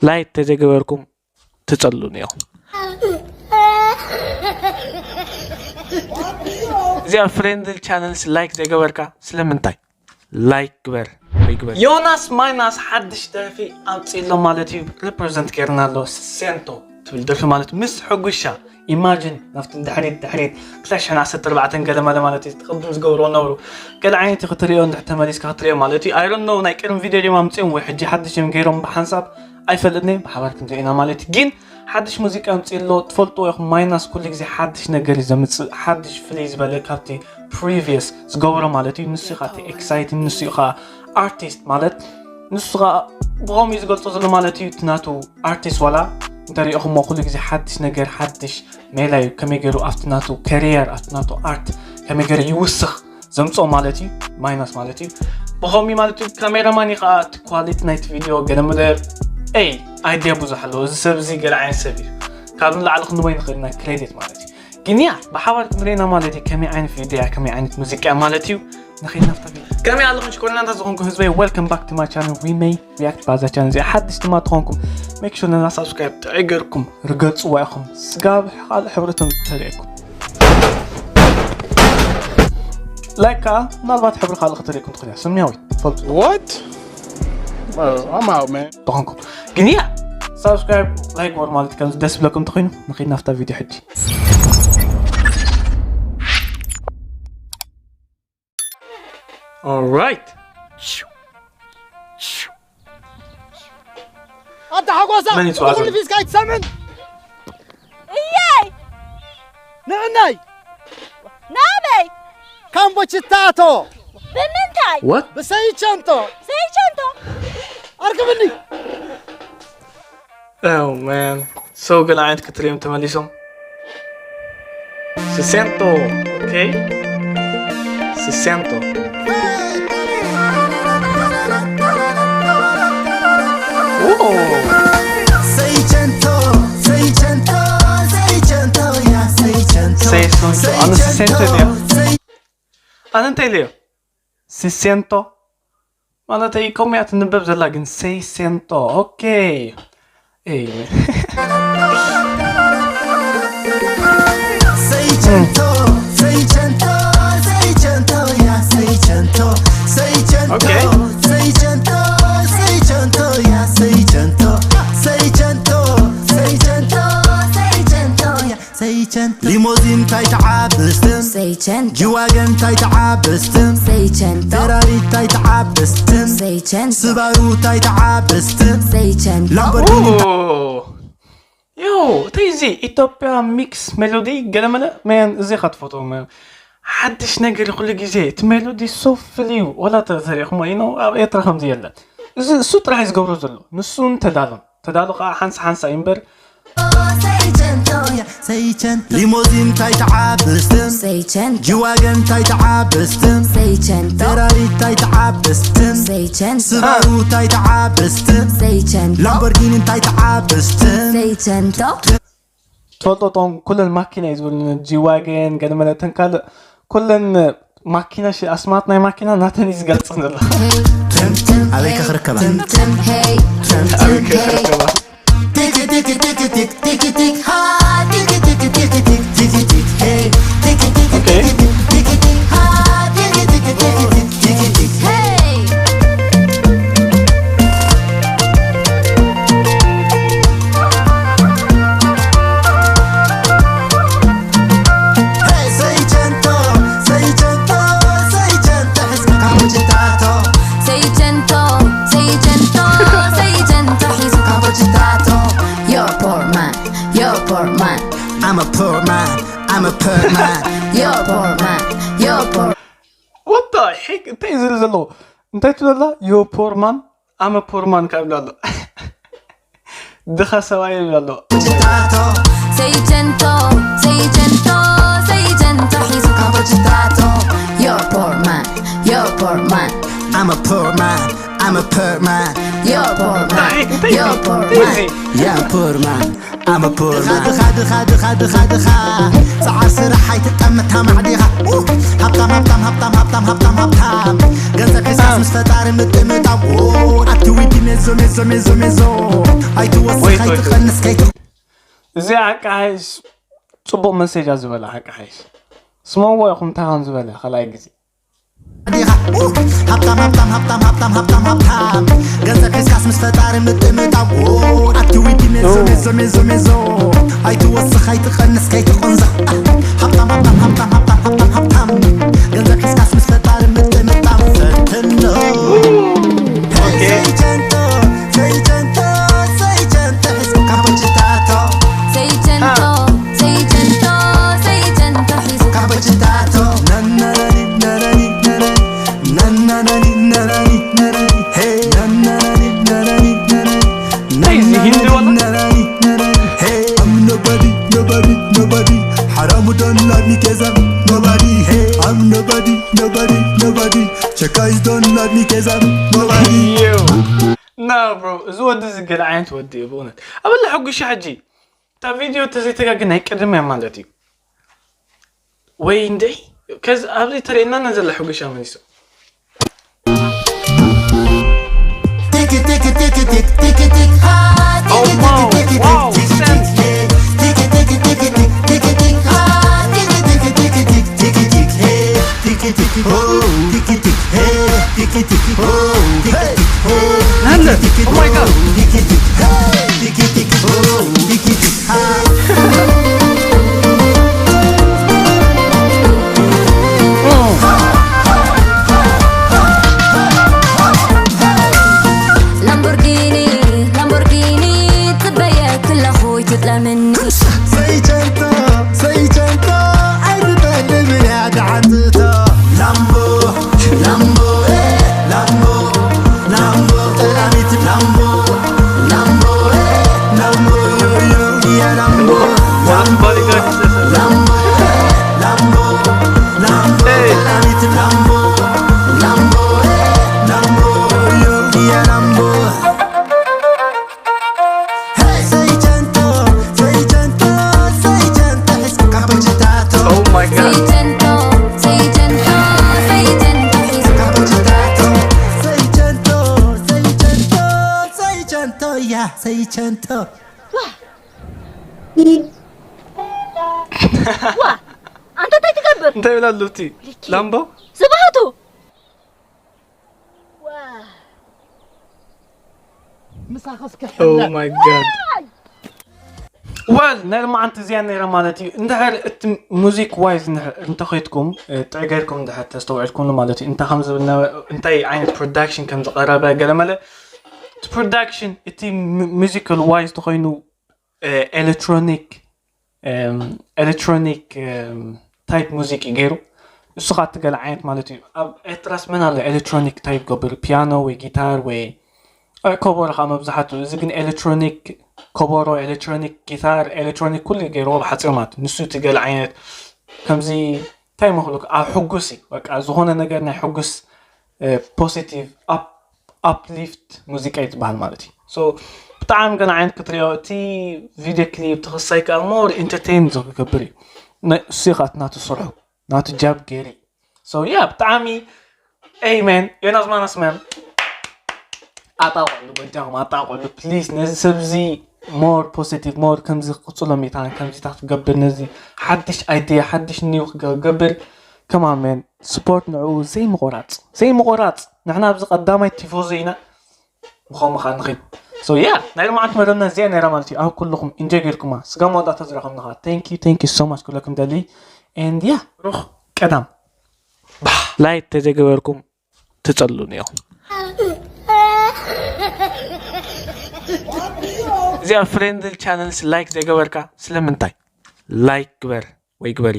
ላይክ ተዘይገበርኩም ትጸሉን እዮም። እዚኣ ፍሬንድሊ ቻነልስ ላይክ ዘይገበርካ ስለምንታይ? ላይክ ግበር ወይ ግበር። ዮናስ ማይናስ ሓድሽ ደርፊ ኣምጺእሎ ማለት እዩ። ሪፕሬዘንት ጌርና ኣሎ። ሴንቶ ትብል ደርፊ ማለት ምስ ሕጉሻ ኢማጂን ናብቲ ድሕሪት ድሕሪት ክልተ ሽሕን ዓሰርተ ኣርባዕተን ገለ መለ ማለት እዩ። ቅድም ዝገብርዎ ነበሩ። ገለ ዓይነት እዩ ክትሪኦ እንድሕር ተመሊስካ ክትሪኦ ማለት እዩ። ኣይሮን ኖው ናይ ቅድሚ ቪድዮ ድዮም ኣምጺኦም ወይ ሕጂ ሓድሽ እዮም ገይሮም ብሓንሳብ ኣይፈልጥን እየ። ብሓባር ክንሪኦ ኢና ማለት እዩ። ግን ሓድሽ ሙዚቃ ኣምጺእ ኣሎ። ትፈልጥዎ ኢኹም ማይናስ ኩሉ ግዜ ሓድሽ ነገር እዩ ዘምጽእ። ሓድሽ ፍልይ ዝበለ ካብቲ ፕሪቪየስ ዝገብሮ ማለት እዩ። ንሱ ኢኻ እቲ ኤክሳይቲንግ፣ ንሱ ኢኻ ኣርቲስት ማለት ንሱ ኸኣ ብኸምኡ እዩ ዝገልጾ ዘሎ ማለት እዩ። እቲ ናቱ ኣርቲስት ዋላ እንተሪኢኹሞ ኩሉ ግዜ ሓድሽ ነገር ሓድሽ ሜላ እዩ። ከመይ ገይሩ ኣብቲ ናቱ ከሪየር ኣብቲ ናቱ ኣርት ከመይ ገይሩ ይውስኽ ዘምጽኦ ማለት እዩ። ማይናስ ማለት እዩ። ብኸምኡ ማለት እዩ። ካሜራማን እዩ ኸኣ እቲ ኳሊቲ ናይቲ ቪድዮ ገለ መለ ኤይ ኣይድያ ብዙሕ ኣለዎ። እዚ ሰብ እዚ ገለ ዓይነት ሰብ እዩ። ካብ ንላዕሊ ክንወይ ንኽእል ኢና ክሬዲት ማለት እዩ። ግን ያ ብሓባር ክንሪና ማለት እዩ። ከመይ ዓይነት ቪድዮ እያ ከመይ ዓይነት ሙዚቃ እያ ማለት እዩ። ንኸይድ ናብታ ቪድዮ። ከመይ ኣለኹም ሽኮሪናታት ዝኾንኩም ህዝበይ? Welcome back to my channel. We may react ባዛ ቻነል እዚኣ ሓድሽ ድማ ትኾንኩም ሜክ ሹር ነዛ ሳብስክራይብ ጥዑይ ገርኩም ርገጽዋ ኢኹም። ስጋብ ካልእ ሕብረቶም ተርእየኩም ላይክ ከዓ ምናልባት ሕብሪ ካልእ ክትርእየኩም ትኽእል እያ። ሰማያዊ ትፈልጡ What? I'm out, man. ተኾንኩም ግን ያ ሳብስክራይብ ላይክ ወር ማለት ከም ደስ ብለኩም ተኾይኑ ንኸይድ ናብታ ቪድዮ ሕጂ። Alright. ኣንታ ሓጎሳ መን ይጽዋዕ ዘሎ? ኩሉ ፊስካ ኣይትሰምን እየይ ንዕናይ ናበይ ካምቦችታቶ ብምንታይ What? ብሰይቸንቶ ሰይቸንቶ ኣርክብኒ Oh man. So ገለ ዓይነት ክትሪኦም ተመሊሶም። ስሴንቶ። Okay. ስሴንቶ። Seicento, Seicento, Seicento, yeah, Seicento. Seicento. ኣነ ስሴንቶ ድያ? ኣነ እንታይ ኢለዮ? ስሴንቶ ማለተይ ከምኡ እያ ትንበብ ዘላ ግን ሰይሴንቶ። Okay. Hey. Seicento, Seicento, Seicento, yeah, Seicento, Seicento, Okay. Seicento, Seicento, yeah, Seicento, Seicento, Seicento, Seicento, yeah, Seicento. ሊሞዚን ታይ ተዓብስትም Seicento, ጅዋገን ታይ ተዓብስትም Seicento, ፈራሪ ታይ ተዓብስትም Seicento, ስባሩ ታይ ተዓብስትም Seicento. ላምቦርጊኒ ዮ እንታይ እዚ ኢትዮጵያ ሚክስ ሜሎዲ ገለመለ መን እዚ ካ ትፈትዎ መን ሓድሽ ነገር ኩሉ ግዜ እቲ ሜሎዲ ሶ ፍልዩ ወላ ተሪእኹሞ ኢኖ ኣብ ኤርትራ ከምዚ የለን እዚ እሱ ጥራሕ እዩ ዝገብሮ ዘሎ ንሱ እንተዳሎ ተዳሎ ከዓ ሓንሳ ሓንሳ እዩ እምበር ሰይቸንቶ ሊሞዚን ታይ ተዓብስትም Seicento, ጅዋገን ታይ ተዓብስትም Seicento, ፈራሪ ታይ ተዓብስትም Seicento, ስባሩ ታይ ተዓብስትም Seicento, ላምቦርጊኒ እንታይ ተዓብስትም Seicento. ትፈልጦ ቶም ኩለን ማኪና እዩ ዝብሉ ጂዋገን ገለመለተን ካልእ ኩለን ማኪና ሽ ኣስማት ናይ ማኪና ናተን እዩ ዝገልጽ ዘሎ ኣበይ ከኽርከባ Hey, ኣበይ ከይርከባ hey. Seicento, Seicento, Seicento, ሒዙ ካቦችታቶ። You're poor man, you're poor man. I'm a poor man, I'm a poor man. You're poor man, you're poor. What the heck እንታይ እዩ ዝብል ዘለዎ እንታይ ትብለላ ዮ ፖርማን ኣመ ፖርማን ካብ ኣሎ ድኻ ሰብኣይ ይብል ኣሎ Seicento, Seicento, Seicento, ሒዙ ካቦችታቶ። You're poor man, you're poor man. I'm a poor man, I'm a poor man. You're poor man, you're poor man. Yeah, I'm poor man, I'm a poor ድኻ man. ድኻ ድኻ ድኻ ድኻ ድኻ ፃዓር ስራሕ ኣይትጠምታ ማዕዲኻ ሃብታም ሃብታም ሃብታም ሃብታም ሃብታም ሃብታም ገንዘብ ሒዝካስ ምስ ፈጣሪ ምጥምጣው ኣብቲ ዊዲ ሜዞ ሜዞ ሜዞ ሜዞ ኣይትወስኽ Wait, wait, wait. ኣይትቐንስ ከይት እዚኣ ሓቂ ሓይሽ ጽቡቕ መሴጃ ዝበላ ሓቂ ሓይሽ ስመዎ ኢኹም እንታይ ከም ዝበለ ካልኣይ ግዜ ዲኻ ሃብታም ሃብታም ሃብታም ሃብታም ሃብታም ሃብታም ገንዘብ ሒዝካስ ምስ ፈጣሪ ምጥምጣው ኣብቲ ዊዲ ሜዞ ሜዞ ሜዞ ሜዞ ኣይትወስኽ ኣይትቐንስ ከይትቆንዛ ሃብታም ሃብታም ሃብታም ሃብታም ሃብታም ሃብታም ገንዘብ ሒዝካስ ምስ ፈጣሪ ምጥምጣው ፈትኖ ዘይጨንቶ ዘይጨንቶ ዘይጨንቶ ሒዝካ በጅታቶ ዘይጨንቶ ዘይጨንቶ ዘይጨንቶ ሒዝካ በጅታቶ ናናናኒ ናናኒ ናናኒ ናናናኒ ናናኒ ናናኒ ሄ ናናናኒ ናናኒ ናናኒ Hey, is he Hindi one? ናናኒ ናናኒ ሄ I'm nobody nobody nobody ሓራሙ don't let me cause I'm nobody ሄ I'm nobody nobody nobody Chakais don't let me cause I'm nobody Yo. No, bro. እዚ ወዲ እዚ ገለ ዓይነት ወዲ እዩ ብእውነት። ኣበለ ሕጉሻ ሕጂ እታ ቪድዮ ተዘይተጋግን ናይ ቅድም እያ ማለት እዩ። ወይ እንደ ከዚ ኣብዚ ተርእየና ዘላ ሕጉሻ መሊሱ። Tiki tiki tiki tik tiki tik ha Oh, wow, wow, sense. Tiki tiki tiki tik tiki tik ha tiki tiki tiki tik tiki tik he tiki tiki ho tiki tik he tiki tiki ho tiki tik ho Nanda, oh my God. Tiki tik he tiki tiki ho tiki tik ha ላምቦርጊኒ ላምቦርጊኒ ትበየ ክለኹ ይትጥለምኒ ዘይጨንቶ ዘይጨንቶ ኣይትጠልም እያ ተዓንትቶ ላምቦ ላምቦ ላምቦ ላምቦ ጠላሚት ላምቦ ላምቦ ላምቦ ዮዮ እያ ላምቦ ላምቦ ላምቦ ላምቦ ላምቦ ጠላሚት ላምቦ ላምቦ ላምቦ ዮዮ እያ ላምቦ Oh my God. ሰይቸንቶ ዋ፣ ኣንተ እንታይ ትገብር? እንታይ ይብላ ኣሎ እቲ ላምቦ? ስብሃቱ ምሳኸስ Oh my God. Well ናይ ሎማዓንቲ እዚኣ ነይራ ማለት እዩ። እንድሕር እቲ ሙዚክ ዋይዝ እንተኸይድኩም ጥዕገርኩም እንድሕር ተስተውዕልኩምሉ ማለት እዩ። እንታይ ከም ዝብል እንታይ ዓይነት ፕሮዳክሽን ከም ዝቐረበ ገለመለ እቲ ፕሮዳክሽን እቲ ሙዚካል ዋይዝ ተኾይኑ ኤሌክትሮኒክ ኤሌክትሮኒክ ታይፕ ሙዚክ እዩ ገይሩ። እሱ ከዓ እትገለ ዓይነት ማለት እዩ። ኣብ ኤርትራስ መን ኣሎ ኤሌክትሮኒክ ታይፕ ገብር ፒያኖ ወይ ጊታር ወይ ከበሮ ከዓ መብዛሕትኡ። እዚ ግን ኤሌክትሮኒክ ከበሮ፣ ኤሌክትሮኒክ ጊታር፣ ኤሌክትሮኒክ ኩሉ ገይርዎ ብሓፂሩ ማለት እዩ። ንሱ እትገለ ዓይነት ከምዚ እንታይ መክሉ ኣብ ሕጉስ እዩ። በቃ ዝኾነ ነገር ናይ ሕጉስ ፖሲቲቭ ኣፕሊፍት ሙዚቃ እዩ ዝበሃል ማለት እዩ። ብጣዕሚ ገለ ዓይነት ክትሪኦ እቲ ቪድዮ ክሊፕ ተኸሳይ ከዓ ሞር ኢንተርቴን ዝገብር እዩ። እሱ ከዓ ናቱ ስርሑ ናቱ ጃብ ገይሩ ያ ብጣዕሚ ኤመን ዮናስ ማናስ መን ኣጣቆሉ በጃኹም ኣጣቆሉ ፕሊዝ ነዚ ሰብ እዚ ሞር ፖዚቲቭ ሞር ከምዚ ክቅፅሎ ሚታን ከምዚታት ክገብር ነዚ ሓድሽ ኣይድያ ሓድሽ ኒው ክገብር ከማን መን ስፖርት ንዕኡ ዘይምቆራፅ ዘይምቆራፅ ንሕና ኣብዚ ቀዳማይ ቲፎዞ ኢና ምኾም ኻ ንኽድ so yeah ናይ ልምዓት መደብና እዚኣ ነይራ ማለት እዩ ኣብ ኩልኹም ኢንጆይ ጌርኩማ ስጋ መወዳእታ ዝረኸብና ኻ thank you thank you so much ኩለኩም ደሊ and yeah ሩኽ ቀዳም ላይክ ተዘይገበርኩም ትጸሉን ኢኹም እዚኣ ፍሬንድል ቻነልስ ላይክ ዘይገበርካ ስለምንታይ ላይክ ግበር ወይ ግበሪ